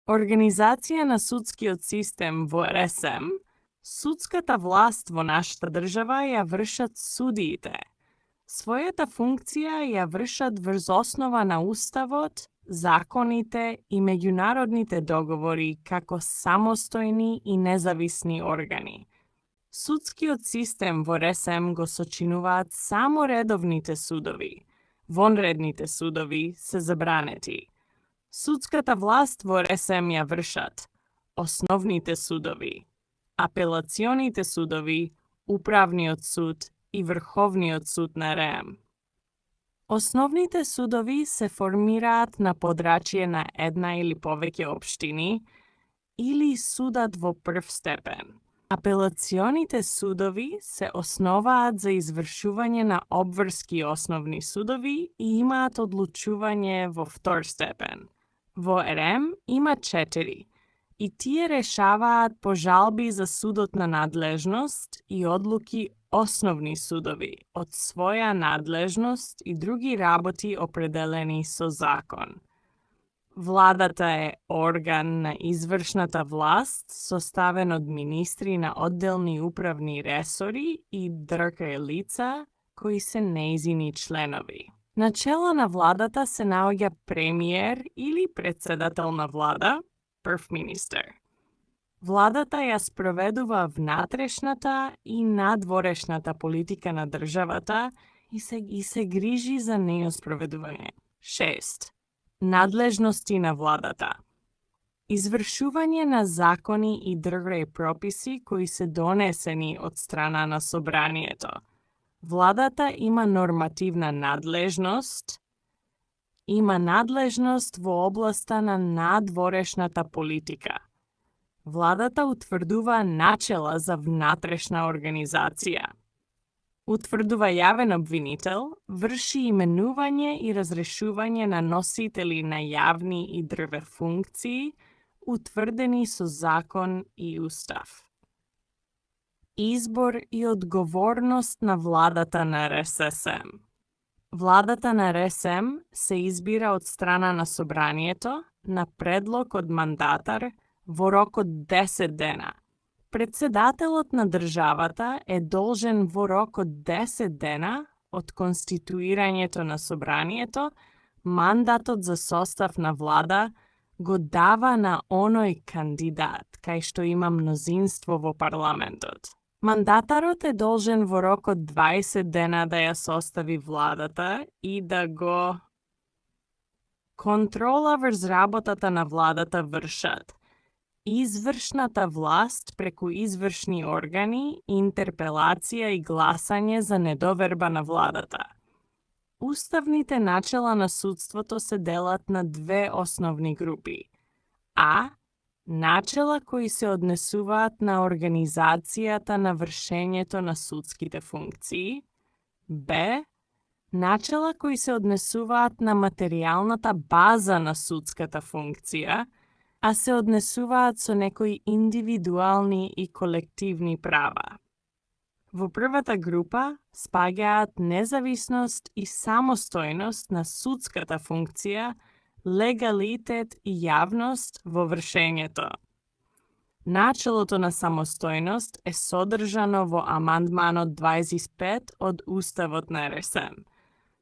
Организација на судскиот систем во РСМ, судската власт во нашата држава ја вршат судиите. Својата функција ја вршат врз основа на уставот, законите и меѓународните договори како самостојни и независни органи. Судскиот систем во РСМ го сочинуваат само редовните судови. Вонредните судови се забранети. Судската власт во РСМ ја вршат основните судови, апелационите судови, управниот суд и Врховниот суд на РМ. Основните судови се формираат на подрачје на една или повеќе општини или судат во прв степен. Апелационите судови се основаат за извршување на обврски основни судови и имаат одлучување во втор степен. Во РМ има 4 и тие решаваат по жалби за судот на надлежност и одлуки основни судови од своја надлежност и други работи определени со закон. Владата е орган на извршната власт, составен од министри на одделни управни ресори и дрка лица, кои се нејзини членови. На чело на владата се наоѓа премиер или председател на влада, прв министер. Владата ја спроведува внатрешната и надворешната политика на државата и се грижи за нејно спроведување. 6. Надлежности на владата. Извршување на закони и други прописи кои се донесени од страна на собранието. Владата има нормативна надлежност, во областа на надворешната политика. Владата утврдува начела за внатрешна организација. Утврдува јавен обвинител, врши именување и разрешување на носители на јавни и други функции, утврдени со закон и устав. Избор и одговорност на владата на РССМ. Владата на РСМ се избира од страна на собранието на предлог од мандатар во рок од 10 дена. Председателот на државата е должен во рок од 10 дена од конституирањето на собранието, мандатот за состав на влада го дава на оној кандидат кај што има мнозинство во парламентот. Мандатарот е должен во рок од 20 дена да ја состави владата и да го контрола врз работата на владата вршат извршната власт преку извршни органи, интерпелација и гласање за недоверба на владата. Уставните начела на судството се делат на две основни групи. А. Начела кои се однесуваат на организацијата на вршењето на судските функции. Б. Начела кои се однесуваат на материјалната база на судската функција, а се однесуваат со некои индивидуални и колективни права. Во првата група спаѓаат независност и самостојност на судската функција, легалитет и јавност во вршењето. Начелото на самостојност е содржано во амандманот 25 од Уставот на РСМ.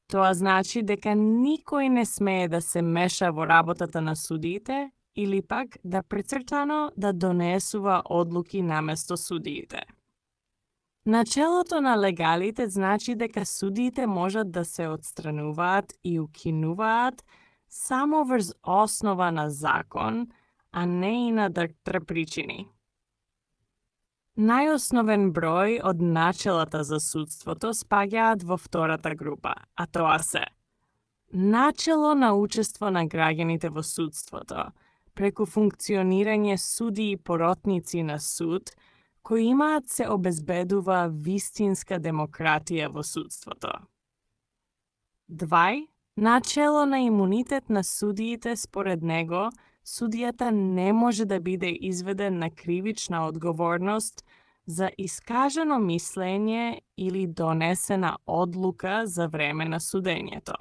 Тоа значи дека никој не смее да се меша во работата на судиите или пак да прецртано да донесува одлуки наместо судиите. Начелото на легалитет значи дека судиите можат да се отстрануваат и укинуваат само врз основа на закон, а не и на други причини. Најосновен број од начелата за судството спаѓаат во втората група, а тоа се: начело на учество на граѓаните во судството, преку функционирање суди и поротници на суд, кои имаат се обезбедува вистинска демократија во судството. 2. Начело на имунитет на судиите, според него, судијата не може да биде изведен на кривична одговорност за искажано мислење или донесена одлука за време на судењето.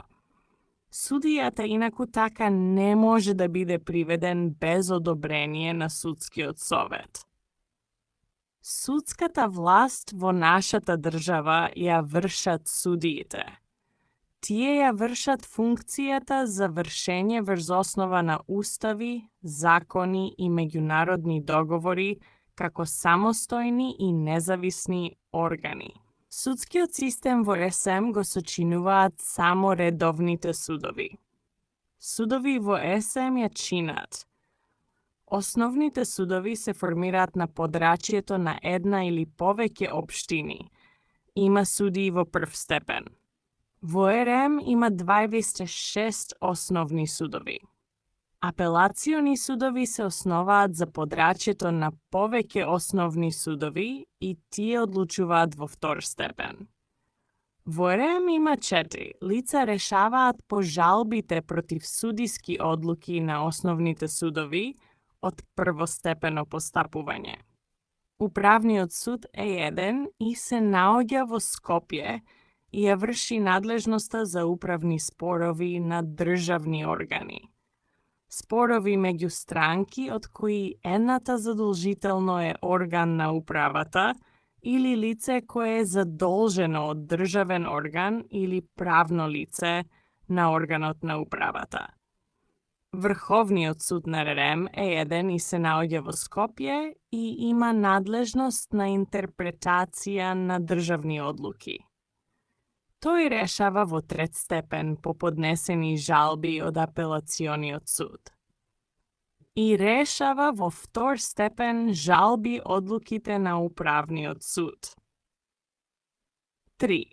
Судијата инаку така не може да биде приведен без одобрение на судскиот совет. Судската власт во нашата држава ја вршат судиите. Тие ја вршат функцијата за вршење врз основа на устави, закони и меѓународни договори како самостојни и независни органи. Судскиот систем во СМ го сочинуваат само редовните судови. Судови во СМ ја чинат. Основните судови се формираат на подрачјето на една или повеќе општини. Има судии во прв степен. Во РМ има 26 основни судови. Апелациони судови се основаат за подрачјето на повеќе основни судови и тие одлучуваат во втор степен. Во РМ има 4. Лица решаваат по жалбите против судиски одлуки на основните судови од првостепено постапување. Управниот суд е еден и се наоѓа во Скопје и ја врши надлежноста за управни спорови на државни органи. Спорови меѓу странки од кои едната задолжително е орган на управата или лице кое е задолжено од државен орган или правно лице на органот на управата. Врховниот суд на РМ е еден и се наоѓа во Скопје и има надлежност на интерпретација на државни одлуки. Тој решава во трет степен по поднесени жалби од апелациониот суд. И решава во втор степен жалби одлуките на управниот суд. 3.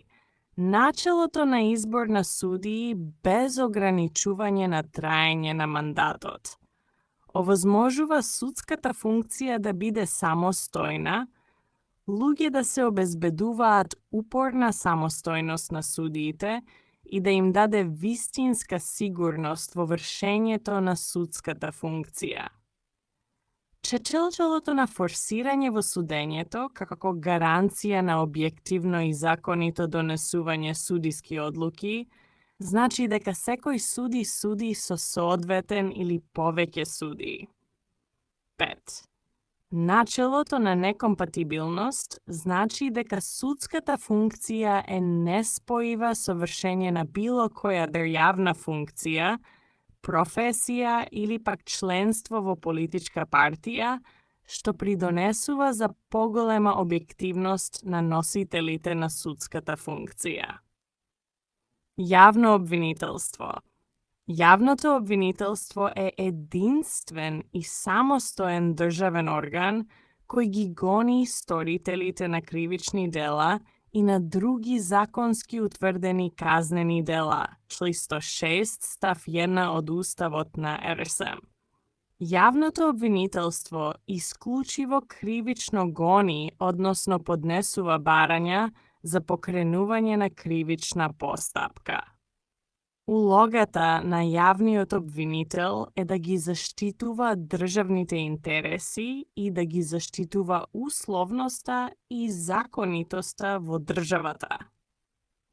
Начелото на избор на судии без ограничување на траење на мандатот. Овозможува судската функција да биде самостојна, луѓе да се обезбедуваат упорна самостојност на судиите и да им даде вистинска сигурност во вршењето на судската функција. Чечелчелото на форсирање во судењето како гаранција на објективно и законито донесување судиски одлуки, значи дека секој суди со соодветен или повеќе судии. 5. Начелото на некомпатибилност значи дека судската функција е неспојива со вршење на било која државна функција, професија или пак членство во политичка партија, што придонесува за поголема објективност на носителите на судската функција. Јавно обвинителство. Јавното обвинителство е единствен и самостоен државен орган кој ги гони сторителите на кривични дела и на други законски утврдени казнени дела, член 106 став 1 од Уставот на РСМ. Јавното обвинителство исклучиво кривично гони, односно поднесува барања за покренување на кривична постапка. Улогата на јавниот обвинител е да ги заштитува државните интереси и да ги заштитува условноста и законитоста во државата.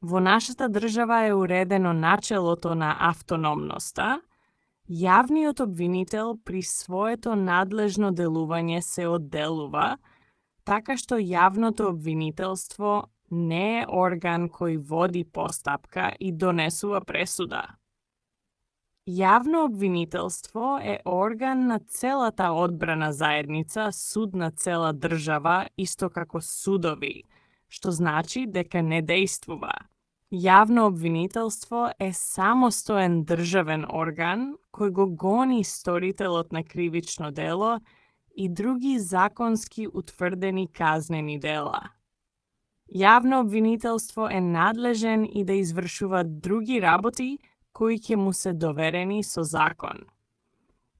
Во нашата држава е уредено начелото на автономноста. Јавниот обвинител при своето надлежно делување се одделува, така што јавното обвинителство не е орган кој води постапка и донесува пресуда. Јавно обвинителство е орган на целата одбрана заедница, суд на цела држава, исто како судови, што значи дека не дејствува. Јавно обвинителство е самостоен државен орган кој го гони сторителот на кривично дело и други законски утврдени казнени дела. Јавно обвинителство е надлежен и да извршува други работи кои ќе му се доверени со закон.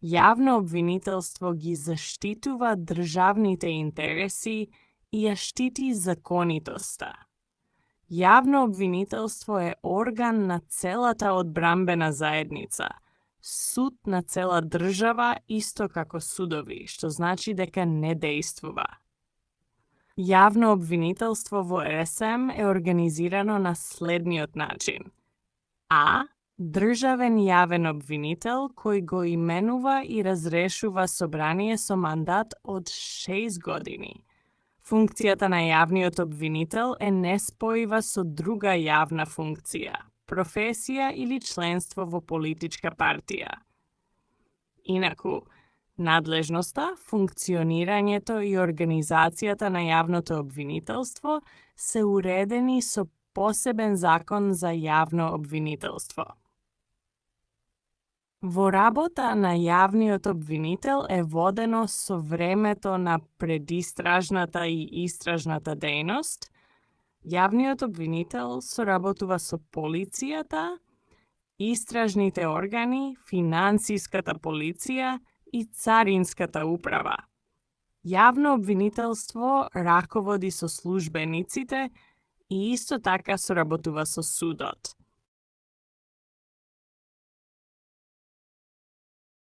Јавно обвинителство ги заштитува државните интереси и ја штити законитоста. Јавно обвинителство е орган на целата одбранбена заедница, суд на цела држава исто како судови, што значи дека не дејствува. Јавно обвинителство во РСМ е организирано на следниот начин. А. Државен јавен обвинител кој го именува и разрешува собрание со мандат од 6 години. Функцијата на јавниот обвинител е неспојива со друга јавна функција, професија или членство во политичка партија. Инаку, надлежноста, функционирањето и организацијата на јавното обвинителство се уредени со посебен закон за јавно обвинителство. Во работа на јавниот обвинител е водено со времето на предистражната и истражната дејност. Јавниот обвинител соработува со полицијата, истражните органи, финансиската полиција и царинската управа. Јавно обвинителство раководи со службениците и исто така соработува со судот.